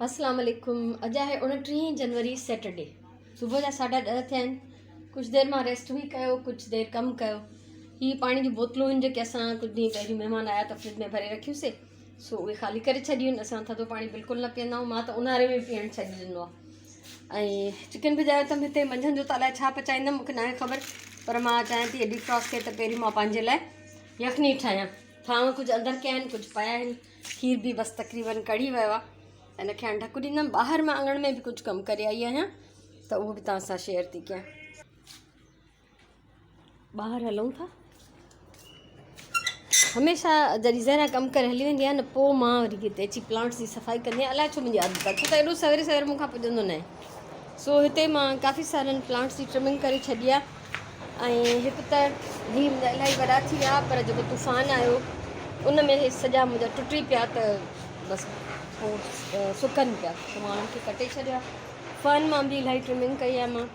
اسلام عليڪم اڄ آهي 29 جنوري سيٽرڊي صبح جا 10:30 ٿيا آهن. ڪجهه دير مان ريسٽ به ڪيو، ڪجهه دير ڪم ڪيو. هي پاڻي جون بوتلون آهن جيڪي اسان ڪجهه ڏينهن پهريون مهمان آيا ته فرج ۾ ڀري رکيون سي، سو اهي خالي ڪري ڇڏيون آهن. اسان ٿڌو پاڻي بلڪل نه پيئندا آهيون، مان ته اونهاري ۾ پيئڻ ڇڏي ڏنو آهي. ۽ چڪن ڀڄايو اٿم هتي، منجهند جو ته الائي ڇا پچائيندم مونکي ناهي خبر، پر مان چاهيان ٿي ڊيفراسٽ ٿئي ته پهريون مان پنهنجي لاء يخني ٺاهيان. ٿانو ڪجهه اندر ڪيا آهن، ڪجهه پيا آهن. کير به بس تقريبن ڪڙهي ويو آهي، ان کي هاڻي ڍڪ ڏيندم. ٻاهر مان اڱڻ ۾ به ڪجهه ڪم ڪري آئي آهيان ته اهو به توهان سان شيئر ٿي ڪيان. ٻاهر هلون ٿا. هميشه جڏهن زهرا ڪم ڪري هلي ويندي آهي نه، پوء مان وري هتي اچي پلانٽس جي صفائي ڪندي آهيان. الائي ڇو منهنجي عادت آهي، ڇو ته ايڏو سوير سوير مون کان پڄندو ناهي. سو هتي مان ڪافي سارن پلانٽس جي ٽرمنگ ڪري ڇڏي آهي. ۽ هڪ ته هي منهنجا الاهي وڏا ٿي ويا، پر جيڪو طوفان آيو ان ۾ هي سڄا منهنجا ٽٽي پيا ته بس پوء سڪن پيا، ته مان انهن کي ڪٽي ڇڏيو آهي. فن مان به الاهي ٽرمنگ ڪئي آهي مان،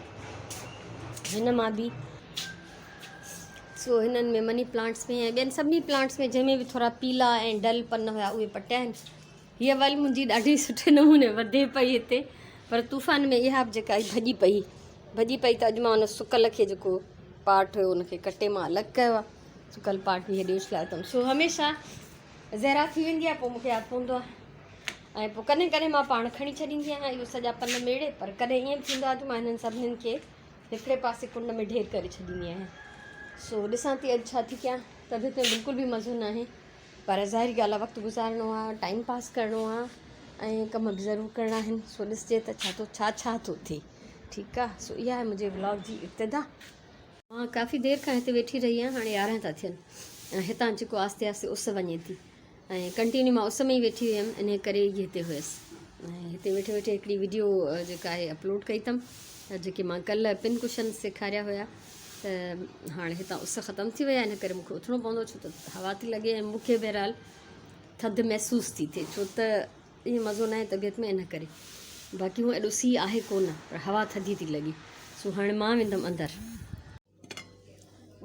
هن مان به. سو هنن ۾ مني پلانٽس ۾ ۽ ٻين سڀني پلانٽس ۾ جنهن ۾ به ٿورا پيلا ۽ ڊل پن هيا اهي پٽيا آهن. هيء ول منهنجي ڏاڍي سٺي نموني وڌي پئي هتي، پر طوفان ۾ اها به جيڪا آئي ڀڄي پئي. ڀڄي پئي ته اڄ مان ان سڪل کي جيڪو پارٽ هيو ان کي ڪٽي مان الڳ ڪيو آهي. سڪل پارٽ به هيڏي اڇلايو اٿم. سو هميشه زهرا ٿي ويندي آهي پوء مون کي ياد پوندو آهي ۽ پوء ڪڏهن ڪڏهن مان پاڻ کڻي ڇڏيندي آهيان اهو سڄا پن ميڙي، پر ڪڏهن ائين به ٿيندو آهي جو مان هنن سڀنين کي هڪڙي پاسي ڪنڊ ۾ ڍير ڪري ڇڏيندي آهيان. سو ڏسان ٿي اڄ ڇا ٿي ڪيان. طبيعت ۾ بلڪل به مزو ناهي، پر ظاهري ڳالهه آهي وقت گذارڻو آهي، ٽائيم پاس ڪرڻو آهي ۽ ڪم به ضرور ڪرڻا آهن. سو ڏسجي ته ڇا ٿو ڇا ڇا ٿو ٿئي. ٺيڪ آهي، سو اها آهي منهنجي ولاگ جي ابتدا. مان ڪافي دير کان هتي ويٺي رهي آهيان، هاڻي 11 ٿا ٿين ۽ هتان جيڪو آهستي آهستي اس وڃي ٿي ۽ ڪنٽينيو مان اس ۾ ئي ويٺي هيم، انهي ڪري ئي هتي هيس. ۽ هتي ويٺي ويٺي هڪڙي وڊيو جيڪا آهي اپلوڊ ڪئي اٿم، جيڪي مان ڪلهه پن ڪشن سيکاريا هيا. ته هاڻي هتان اس ختم ٿي وئي آهي، ان ڪري مونکي اٿڻو پوندو، ڇو ته هوا ٿي لڳي ۽ مونکي بهرحال ٿڌ محسوس ٿي ٿئي، ڇو ته ائين مزو ناهي طبيعت ۾ ان ڪري. باقي هونء ايڏو سيء آهي ڪونه، پر هوا ٿڌي ٿي لڳي. سو هاڻي مان ويندم اندر.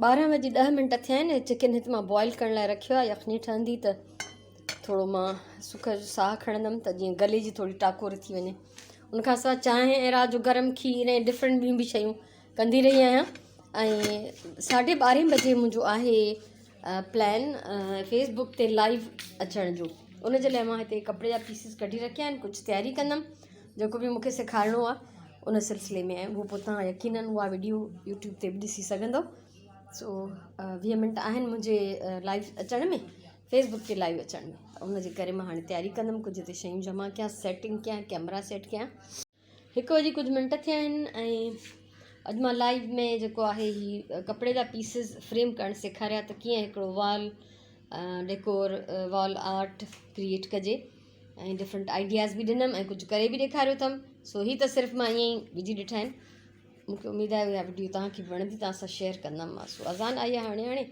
12 وڄي 10 منٽ ٿيا آهن. چڪن هت مان بوائل ڪرڻ لاء رکيو آهي. يخني ٺهندي ته ٿورو مان سک جو ساهه کڻندم ته جيئن گلي جي ٿوري ٽاڪور ٿي وڃي. ان کان سواء چانهه ۽ رات جو گرم کير ۽ ڊفرنٽ ٻيون به شيون ڪندي رهي آهيان. ۽ 12:30 بجي منهنجو آهي پلان فيس بڪ تي لائيو اچڻ جو. ان جي لاء مان هتي ڪپڙي جا پيسز ڪڍي رکيا آهن. ڪجهه تياري ڪندم جيڪو به مونکي سيکارڻو آهي ان سلسلي ۾، ۽ اهو پوء توهان يقينن اها وڊيو يوٽيوب تي به ڏسي سگهندو. سو 20 منٽ آهن منهنجي لائيو اچڻ ۾، فيس بڪ تي لائيو اچڻ ۾، ته ان جي ڪري مان هاڻي تياري ڪندم. ڪجهه هتي شيون جمع ڪيان، سيٽنگ ڪيان، ڪيمرا سيٽ ڪيان. 1 وڄي ڪجهه منٽ ٿيا آهن ۽ اڄ مان لائيو ۾ جيڪو آهي هي ڪپڙي جا پيسز فريم ڪرڻ سيکاريا ته ڪيئن هڪڙو wall decor wall art create ڪجي، ۽ ڊفرنٽ آئيڊياز به ڏنم ۽ ڪجهه ڪري به ڏيکاريو اٿم. سو هي ته صرف مان ائين ئي وجهي ڏٺا آهن. مونکي اميد آهي اها وڊيو توهان کي به وڻندي، توهان سان شيئر ڪندم مان. سو اذان آئي آهي هاڻي هاڻي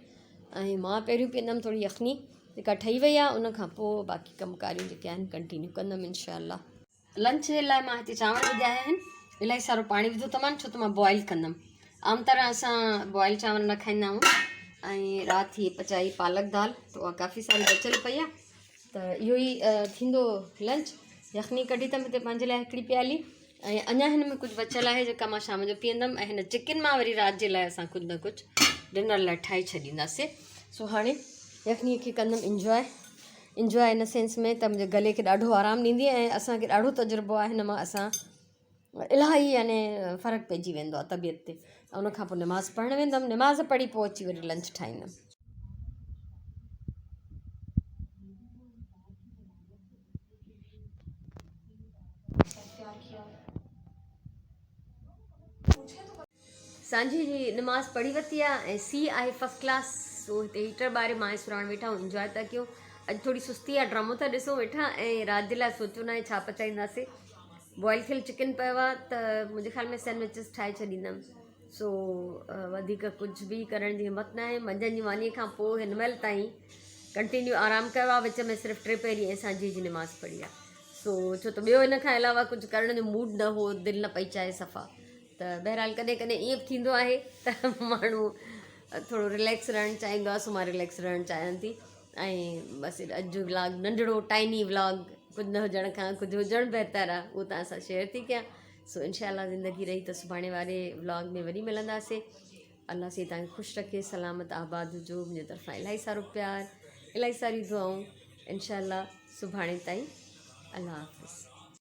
۽ مان پهريون پيئندم ٿوري يخني جيڪا ٺهي وئي آهي، ان کان پوء باقي ڪم ڪاريون جيڪي آهن ڪنٽينيو ڪندم انشاء الله. لنچ جي لاء مان هتي چانور وڌيا آهن. الاهي سارو پاڻي وڌو اٿم ڇو ته مان بوائل ڪندم. عام طرح اسان بوائل چانور نه کائيندا آهيون. ۽ رات هي پچائي پالڪ دال، ته اها ڪافي ساري بچيل پئي آهي، ته اهو ئي ٿيندو لنچ. يخني ڪڍي اٿم هتي پنهنجي لاء هڪڙي پيالي، ۽ اڃا هن ۾ ڪجهه بچيل آهي جيڪا مان شام جو پيئندم. ۽ هن چڪن مان وري رات جي لاء اسان ڪجهه نه ڪجهه ڊنر لاء ٺاهي ڇڏينداسي. سو هاڻي يخني کي ڪندم انجواء. انجواء ان سينس ۾ ته منهنجي گلي کي ڏاڍو آرام ڏيندي ۽ اسان کي ڏاڍو تجربو آهي هن مان اسان الاهي يعني فرق پئجي ويندو آهي طبيعت تي. ان کان پوء نماز پڙهڻ ويندم، نماز پڙهي پوء اچي وري لنچ ٺاهيندم. سانجهي جي نماز پڙهي ورتي آ ۽ سي آهي فرسٽ ڪلاس. سو هتي هيٽر ٻاري مان ۽ سراڻ ويٺا آهيون، انجواء ٿا ڪيون. اڄ ٿوري سستي آ، ڊرامو ٿا ڏسون ويٺا ۽ رات جي لاء سوچيو ناهي ڇا پچائينداسي. بوائل ٿيل چڪن پيو آ ته منهنجي خيال ۾ سينڊوچز ٺاهي ڇڏيندم. سو وڌيڪ ڪجهه به ڪرڻ جي همت ناهي. منجهند جي ماني کان پوء هن مهل تائين ڪنٽينيو آرام ڪيو آ، وچ ۾ صرف 3 پهري ۽ سانجهي جي نماز پڙهي آ. سو ڇو ته ٻيو ان کان علاوه ڪجهه ڪرڻ جو موڊ نه هو، دل نه پئي چاهي صفا. ته بهرحال ڪڏهن ڪڏهن ائين به ٿيندو آهي ته ماڻهو ٿورو رليڪس رهڻ چاهيندو آهي. سو مان رليڪس رهڻ چاهيان ٿي. ۽ بس اڄ جو ولاگ ننڍڙو ٽائني ولاگ ڪجهه نه هجڻ کان ڪجهه هجڻ بهتر آهي اهو توهان سان شيئر ٿي ڪيان سو انشاء الله زندگي رهي ته سڀاڻي واري ولاگ ۾ وري ملنداسي الله سائين توهان کي خوش رکي سلامت آباد هجو منهنجي طرفان الاهي سارو پيار الاهي ساريون دعائون انشاء الله سڀاڻي تائين الله حافظ.